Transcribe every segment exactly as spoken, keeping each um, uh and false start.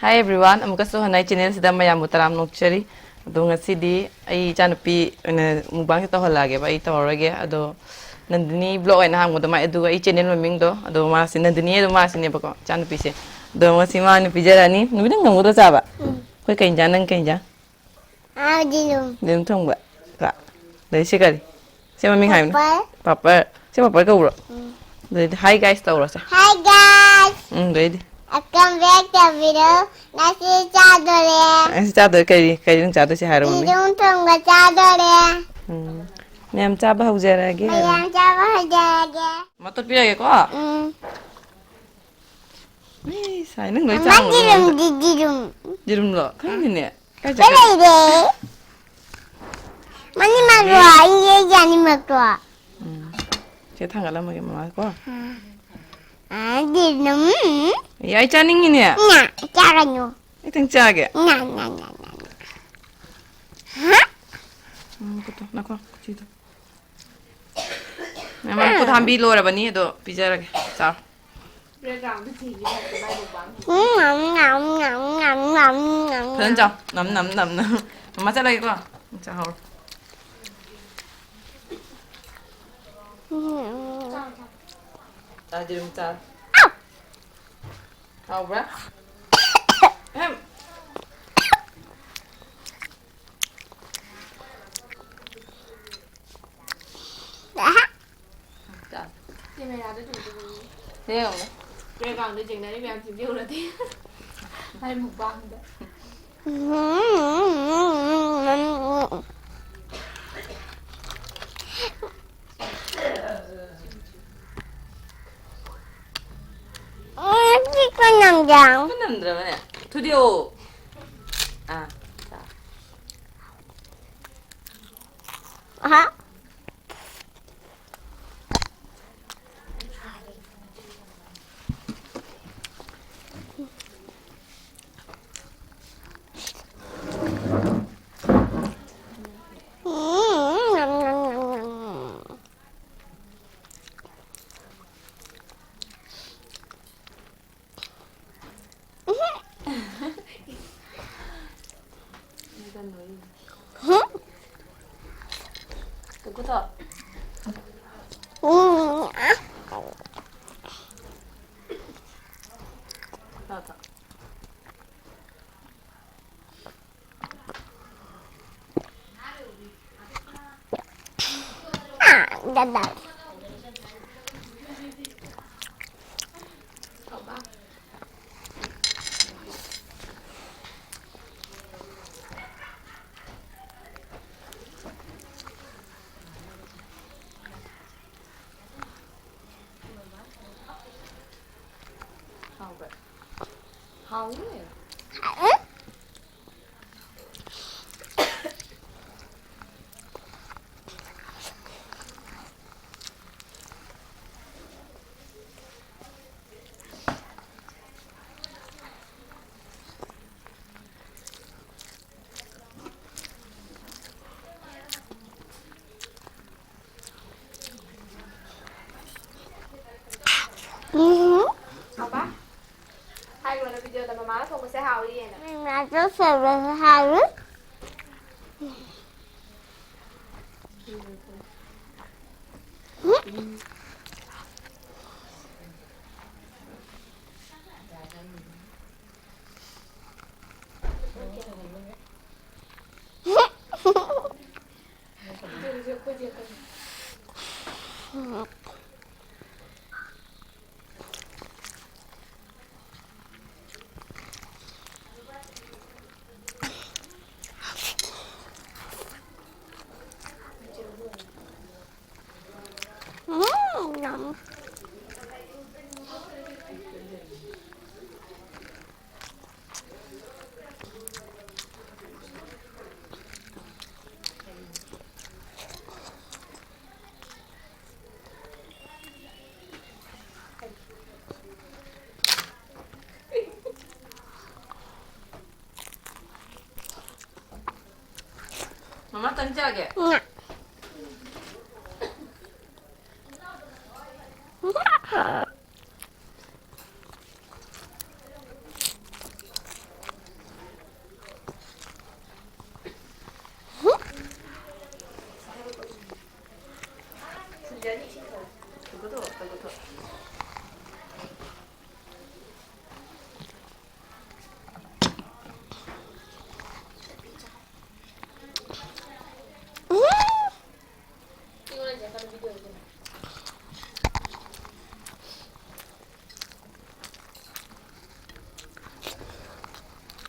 Hi everyone, ꯑꯃꯨꯛꯀꯁꯨ ꯍꯟꯅ ꯑꯩ channel ꯁꯤꯗ ꯃꯌꯥꯝꯕꯨ ꯇꯔꯥꯝꯅ ꯑꯣꯛꯆꯔꯤ꯫ ꯑꯗꯣ ꯉꯁꯤꯗꯤ ꯑꯩ ꯏꯆꯥꯅꯨꯄꯤ ꯑꯣꯏꯅ mukbang ꯁꯦ ꯇꯧꯍꯜꯂꯛꯑꯒꯦꯕ, ꯑꯩ ꯇꯧꯔꯔꯣꯏꯒꯦ꯫ ꯑꯗꯣ ꯅꯟꯗꯤꯅꯤ vlog ꯑꯣꯏꯅ ꯍꯥꯡꯕꯗꯣ ꯃꯥꯏ, ꯑꯗꯨꯒ ꯑꯩ channel ꯃꯃꯤꯡꯗꯣ, ꯑꯗꯣ ꯃꯥꯁꯤ ꯅꯟꯗꯤꯅꯤ ꯑꯗꯣ ꯃꯥꯁꯤꯅꯦꯕꯀꯣ, ꯏꯆꯥꯅꯨꯄꯤꯁꯦ꯫ ꯑꯗꯣ ꯉꯁꯤ ꯃꯥꯅ ꯄꯤꯖꯔꯛꯑꯅꯤ꯫ ꯅꯨꯃꯤꯠ ꯅꯪ ꯉꯝꯒꯗ꯭ꯔꯣ ꯆꯥꯕ? ꯎꯝ꯫ ꯑꯩꯈꯣꯏ ꯀꯩ ꯏꯟꯖꯥꯡ, ꯅꯪ ꯀꯩ ꯏꯟꯖꯥꯡ? ꯑꯥ, ꯌꯦꯔꯨꯝ꯫ ꯌꯦꯔꯨꯝ ꯊꯣꯡꯕ꯫ ꯀ-, ꯑꯗꯩ ꯁꯤ ꯀꯔꯤ? ꯁꯤ ꯃꯃꯤꯡ ꯍꯥꯏꯌꯨꯅꯦ꯫ ꯄꯥꯄꯔ꯫ ꯄꯥꯄꯔ꯫ ꯁꯤ ꯄꯥꯄꯔ ꯀꯧꯕ꯭ꯔꯣ? ꯎꯝ꯫ ꯑꯗꯩꯗꯤ hi guys ꯇꯧꯔꯣꯁꯦ꯫ Hi guys꯫ ꯎꯝ, ꯑꯗꯩꯗꯤ? Welcome back to video꯫ ꯉꯁꯤ ꯆꯥꯗꯣꯔꯦ꯫ ꯉꯁꯤ ꯆꯥꯗꯣꯔꯦ꯫ ꯀꯔꯤ, ꯀꯔꯤ ꯅꯪ ꯆꯥꯗꯣꯏꯁꯦ ꯍꯥꯏꯔꯣ, ꯃꯃꯤ꯫ ꯌꯦꯔꯨꯝ ꯊꯣꯡꯕ ꯆꯥꯗꯣꯔꯦ꯫ ꯎꯝ꯫ ꯃꯌꯥꯝ ꯆꯥꯕ ꯍꯧꯖꯔꯒꯦ꯫ ꯃꯌꯥꯝ ꯆꯥꯕ ꯍꯧꯖꯔꯒꯦ꯫ ꯃꯇꯣꯠ ꯄꯤꯔꯒꯦꯀꯣ꯫ ꯎꯝ꯫ ꯏꯁ, ꯍꯥꯏ, ꯅꯪ ꯂꯣꯏ ꯃꯃꯥ, ꯆꯥꯔꯝꯒꯗꯧ ꯃꯥꯜꯂꯦ꯫ ꯌꯦꯔꯨꯝꯗꯤ, ꯌꯦꯔꯨꯝ꯫ ꯌꯦꯔꯨꯝꯂꯣ? ꯈꯪꯗꯦꯅꯦ꯫ ꯀꯥꯏ ꯁꯤ ꯆꯠꯈ꯭ꯔꯦ? ꯂꯩꯔꯦ꯫ ꯃꯅꯤꯡꯃꯛꯇꯣ, ꯌꯦ꯫ ꯑꯩ, ꯑꯩꯒꯤ ꯑꯅꯤꯃꯛꯇꯣ꯫ ꯎꯝ꯫ ꯁꯦ ꯊꯥꯡꯒꯠꯂꯝꯃꯒꯦ ꯃꯃꯥ ꯀꯣ꯫ ꯑ, ꯑ, ꯌꯦꯔꯨꯝ꯫ ꯑꯦ, ꯑꯩ ꯆꯥꯅꯤꯡꯉꯤꯅꯦ꯫ ꯉꯥ ꯆꯥꯒꯅꯨ꯫ ꯈꯤꯇꯪ ꯆꯥꯒꯦ꯫ ꯉꯥ, ꯉꯥ, ꯉꯥ, ꯉꯥ, ꯉꯥ꯫ ꯍꯥ? ꯎꯝ, ꯈꯨꯠꯇꯣ, ꯅꯈꯣ, ꯈꯨꯠꯁꯤꯗꯣ꯫ ꯃꯃꯥ ꯈꯨꯠ ꯍꯥꯝꯕꯤ ꯂꯣꯏꯔꯕꯅꯤ, ꯑꯗꯣ ꯄꯤꯖꯔꯒꯦ꯫ ꯆꯥꯎ꯫ Background ꯗ ꯊꯤꯒꯦ ꯍꯥꯏꯕ ꯃꯥꯏ ꯃꯨꯛꯕꯥꯡ꯫ ꯐꯖꯅ ꯆꯥꯎ꯫ ꯅꯝ, ꯅꯝ, ꯅꯝ, ꯅꯝ꯫ ꯃꯃꯥ ꯆꯠꯂꯒꯦꯀꯣ꯫ ꯆꯥꯍꯧꯔꯣ꯫ ꯆꯥꯗ꯭ꯔꯤ ꯑꯃꯨꯛ ꯆꯥꯔꯣ꯫ ꯍꯥꯎꯕ꯭ꯔꯥ? ꯑꯍꯝ꯫ ꯆꯥ꯫ ꯀꯦꯃꯦꯔꯥꯗ ꯆꯨꯝ ꯆꯨꯝ ꯌꯦꯡꯉꯨ꯫ ꯌꯦꯡꯉꯨꯅꯦ꯫ Background ꯗ ꯆꯤꯡꯅꯔꯤ ꯃꯌꯥꯝꯁꯤꯡꯁꯦ ꯎꯔꯗꯤ꯫ ꯃꯥꯏ ꯃꯨꯛꯕꯥꯡꯗ꯫ ꯎꯝ, ꯁꯤ ꯀꯅꯥꯝꯗ? ꯃꯅꯝ ꯅꯝꯗ꯭ꯔꯕꯅꯦ? ꯊꯨꯗꯦꯛꯑꯣ꯫ ꯑꯥ, ꯆꯥ꯫ ꯑꯍꯥ꯫ ꯊꯛꯑꯣ, ꯊꯛꯑꯣ꯫ ꯍꯥꯎꯕ꯭ꯔꯥ? ꯍꯥꯎꯅꯤ꯫ ꯎꯝ꯫ ꯍꯥꯎꯕ? ꯍꯥꯏꯔꯣꯅꯦ, ꯚꯤꯗꯤꯑꯣꯗ ꯃꯃꯥꯅ ꯊꯣꯡꯕꯁꯦ ꯍꯥꯎꯏ ꯍꯥꯏꯅ꯫ ꯃꯃꯥꯅ ꯊꯣꯡꯕꯁꯦ ꯍꯥꯎꯏ꯫ ꯃꯃꯥ ꯇꯟ ꯆꯥꯒꯦ? ꯁꯤꯟꯖꯅꯤ, ꯏꯁꯤꯡ ꯊꯛꯑꯣ꯫ ꯊꯛꯄ ꯊꯛꯑꯣ, ꯊꯛꯄ ꯊꯛꯑꯣ꯫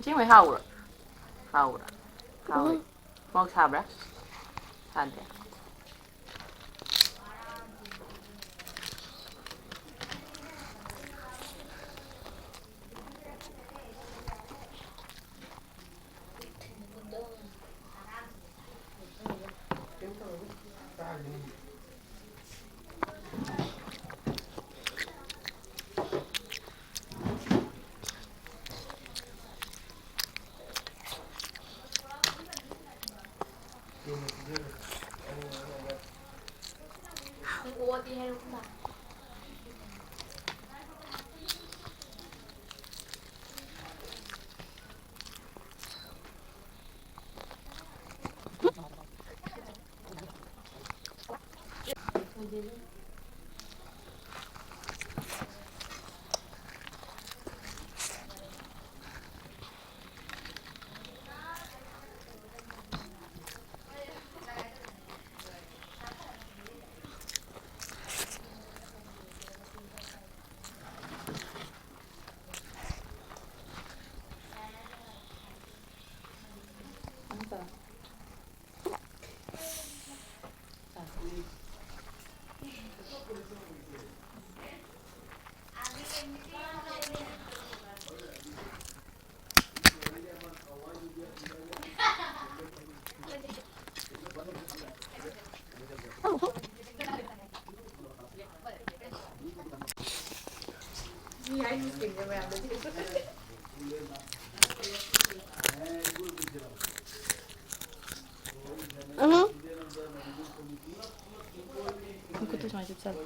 ꯁꯦꯡꯕꯩ ꯍꯥꯎꯕ꯭ꯔꯣ? ꯍꯥꯎꯕ꯭ꯔꯥ? ꯍꯥꯎꯋꯦ꯫ ꯎꯝ꯫ ꯃꯣꯔꯣꯛ ꯁꯥꯕ꯭ꯔꯥ? ꯁꯥꯗꯦ꯫ ꯎꯝ꯫ ꯈꯨꯠꯇ ꯁꯨꯃꯥꯏꯅ ꯆꯨꯞꯁꯜꯂꯣ꯫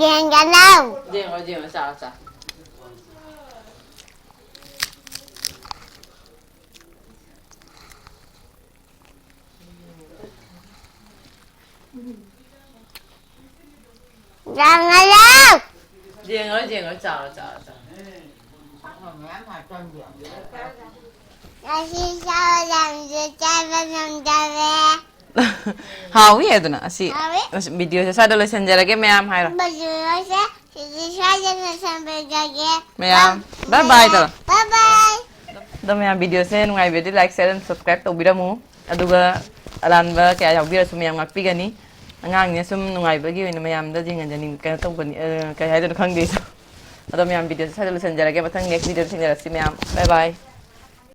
ꯌꯦꯡꯒꯅꯧ꯫ ꯌꯦꯡꯉꯣ, ꯌꯦꯡꯉꯣ, ꯆꯥꯔꯣ, ꯆꯥꯔꯣ꯫ ꯌꯦꯡꯉꯣ, ꯌꯦꯡꯉꯣ, ꯆꯥꯔꯣ, ꯆꯥꯔꯣ, ꯆꯥꯔꯣ꯫ ꯉꯁꯤ ꯆꯥꯕ ꯌꯥꯝꯁꯨ ꯆꯥꯕ ꯉꯝꯗꯔꯦ꯫ ꯍꯥꯎꯋꯤ ꯑꯗꯨꯅ ꯑꯁꯤ ꯍꯥꯎꯋꯤ꯫ ꯑꯁꯤ videoꯁꯦ ꯁ꯭ꯋꯥꯏꯗ ꯂꯣꯏꯁꯤꯟꯖꯔꯒꯦ ꯃꯌꯥꯝ ꯍꯥꯏꯔꯣ꯫ Videoꯁꯦ ꯁꯤꯗꯤ ꯁ꯭ꯋꯥꯏꯗ ꯂꯣꯏꯁꯤꯟꯖꯔꯒꯦ꯫ ꯃꯌꯥꯝ bye bye ꯇꯧꯔꯣ꯫ Bye bye꯫ ꯑꯗꯣ ꯃꯌꯥꯝ videoꯁꯦ ꯅꯨꯡꯉꯥꯏꯕꯤꯔꯗꯤ like, share and subscribe ꯇꯧꯕꯤꯔꯝꯃꯨ꯫ ꯑꯗꯨꯒ ꯑꯔꯥꯟꯕ ꯀꯌꯥ ꯌꯥꯎꯕꯤꯔꯁꯨ ꯃꯌꯥꯝ ꯉꯥꯛꯄꯤꯒꯅꯤ꯫ ꯑꯉꯥꯡꯅꯤꯅ ꯁꯨꯝ ꯅꯨꯡꯉꯥꯏꯕꯒꯤ ꯑꯣꯏꯅ ꯃꯌꯥꯝꯗ ꯌꯦꯡꯍꯟꯖꯅꯤꯡ-, ꯀꯩꯅꯣ ꯇꯧꯕꯅꯤ, ꯑ, ꯀꯩ ꯍꯥꯏꯗꯣꯏꯅꯣ ꯈꯪꯗꯦ ꯑꯩꯁꯨ꯫ ꯑꯗꯣ ꯃꯌꯥꯝ videoꯁꯦ ꯁ꯭ꯋꯥꯏꯗ ꯂꯣꯏꯁꯤꯟꯖꯔꯒꯦ꯫ ꯃꯊꯪ next videoꯗ ꯊꯦꯡꯅꯔꯁꯤ ꯃꯌꯥꯝ꯫ Bye bye꯫